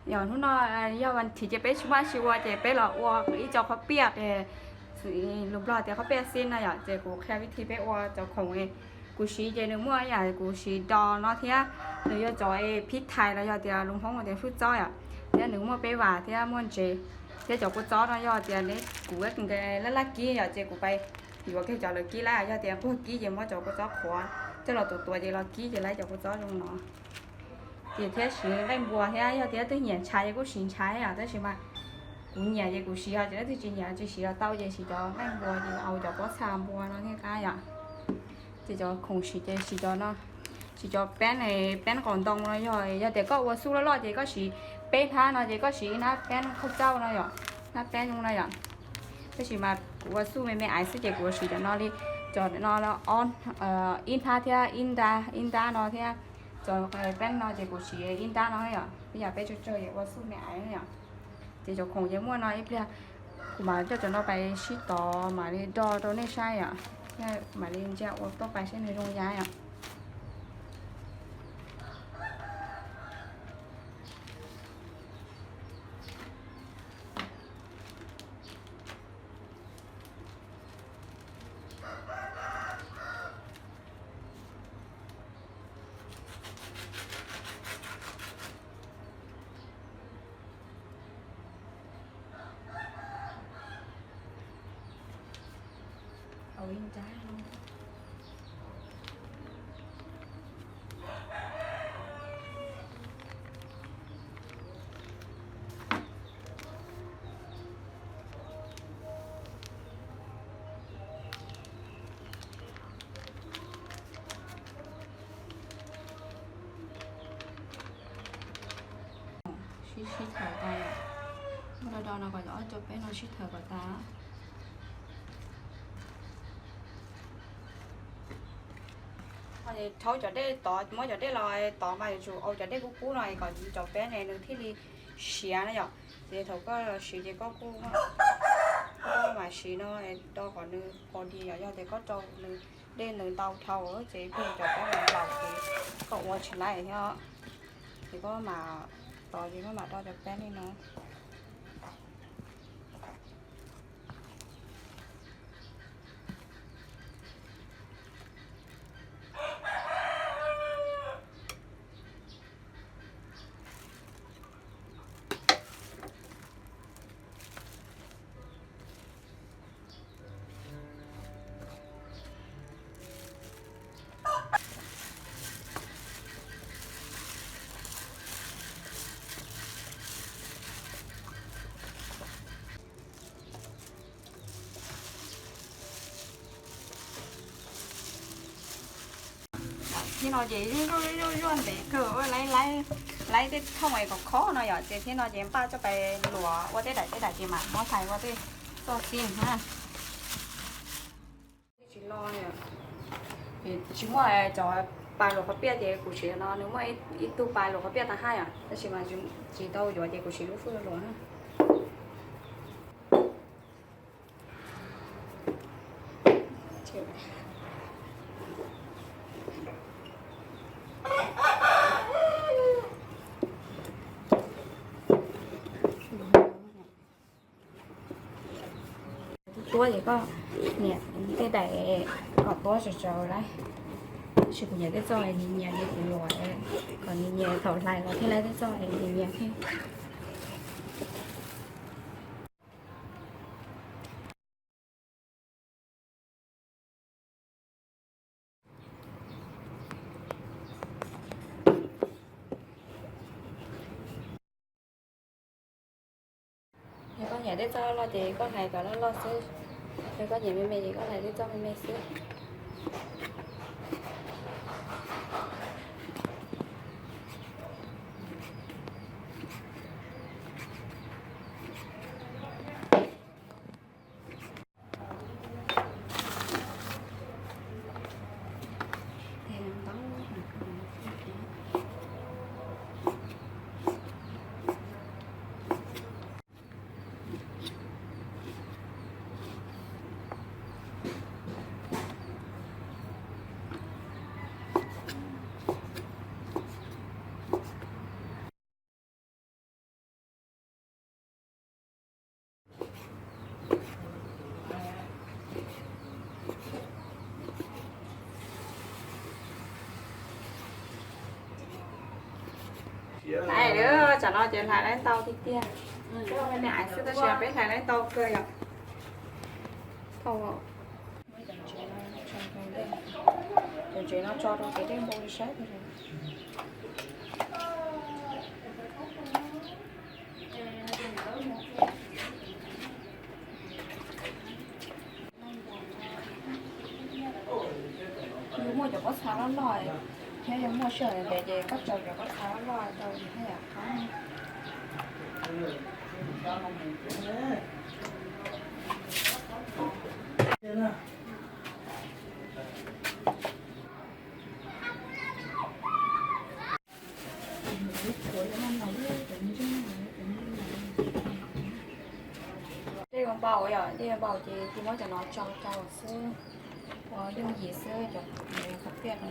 Yog hnub no yog vas thiv ces peb tsis muaj dab tsi ua ces peb los ua ib co qhob piaj, lus Nplog tias qhob piaj xib no yom, ces kuv qhia vib thi peb ua cov khoom. Kuv siv ces nws muaj ib yam kuv siv do no thiab, nws yog cov phib thais los yog tias lus Hmoob tias sub txob yom, thiab nws muaj peb vas thiab muaj ntses, thiab cov kua txob no yog tias kuv laj laj kib yom, ces kuv pais yuav kiag cov lawv kib lawm, yog tias nquag kib ces muab cov kua txob qhuav coj los tuav tuav ces los kib ces lawv cov kua txob zoo no. Ces thiab siv nqaij npua thiab, yog tias leej twg nyiam ntshav ces kuj siv ntshav yom, tab sis mas kuv nyiam ces kuv siv, ho cov leej twg tsis nyiam tsis siv los tau ces siv cov nqaij npua ces au cov pob txha npua no thiaj qab yom. Ces cov khoom siv ces siv cov no, siv cov peeb, peeb qaum ntoo no yog, yog tias koj ua xuj loj loj ces koj siv peb hnab no ces koj siv ib hnab peeb khauj cauj no yom, hnab peeb zoo no yom. Tab sis mas kuv ua xuj me me aiv xwb ces kuv siv cov no li, cov no ib hnab thiab ib nrab, ib nrab no thiab, cov peeb no ces kuv siv ib nrab no yom, ib yam peb tsawg tsawg es ua xuj me aiv yom. Ces cov khoom ces muaj no, ib pliag kuv mam coj cov no pais sib tov mam li do rau nej saib yom, mam li ntsia ua tuaj pais saib nws zoo li cas yom. Sib sib thaws tas, muab do do no kom ob co peb no sib thaws kom tas. Rhaub cov dej tod, muab cov dej los tod mas yuav tsum ua cov dej kub kub no kom cov peeb ne nws thiaj li siav na yom. Ces thaum koj siv ces koj kuj, koj mam siv no do kom nws pos dis yom, yog tias koj rau nws dej nws ntau dhau ces ib pliag cov peeb nplaum ces koj ua tsis laib thiab. Ces koj mam tod ces koj mam do cov peeb li no. Thiab no ces zuj zuj zuj zuaj ntev kawg, laib laib tej thooj es kom khob no yom, ces thiab no ces npaj coj pais luam ua tej daim tej daim ces mam muab hlais ua tej txoj xib na. Tsis lo, tsis muaj cov pas luam qhov piaj ces kuv siv no, nws muaj ib tug pas luam qhov piaj tag haj yom, tab sis mas tsis tau yuav ces kuv siv lub xuj luam na. Tuab tuab ces koj nias tej daim kom tuab tsawv tsawv lauj. Tab sis kuv nyiam tej txoj nyias nyias li kuv luam, kom nyias nyias thaum hlais los thiaj laib tej txoj nyias nyias thiab. Yog koj nyiam tej txoj loj loj ces koj hlais kom loj loj xwb, yog koj nyiam me me ces koj hlais tej txoj me me xwb. Hlais lawm, tsam no ces hlais lawm tau tiag tiag. Tab sis peb hlais lawm tau kawg yom. Thaum cov ntsev no tso rau ces dej npau li saib. Yus muaj cov pob txha loj loj thiab yog muaj sij hawm ntev ces koj tso cov pob txha loj loj tau thiab yom. Dej yuav npau yom, dej yuav npau ces kuv muab cov no tso rau xwb, ua yooj yim xwb cov khaub piaj no.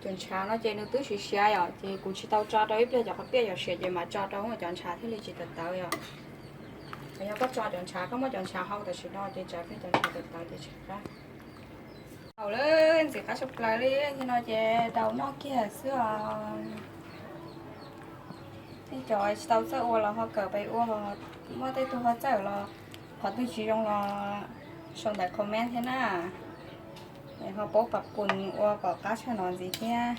Cov ntshav no ces nws twb siav siav yom, ces kuv tsis tau tso rau ib pliag cov khaub piaj yom, siav ces mam tso rau cov ntshav thiaj li tsis tawv tawv yom. Yog koj tso cov ntshav, koj muab cov ntshav hau tam sim no ces tsam pliag cov ntshav tawv tawv ces tsis qab. Tau lawm, ntxim qab tshaj plaws li, nim no ces daus noj kiag xwb os. Tej cov tsis tau txawj ua los ho kawm pais ua, muaj tej tug ho txawj los qhov twg tsis zoo los sau ntawm comment thiab na. Ho paub pab pun ua kom qab tshaj no ntxiv thiab.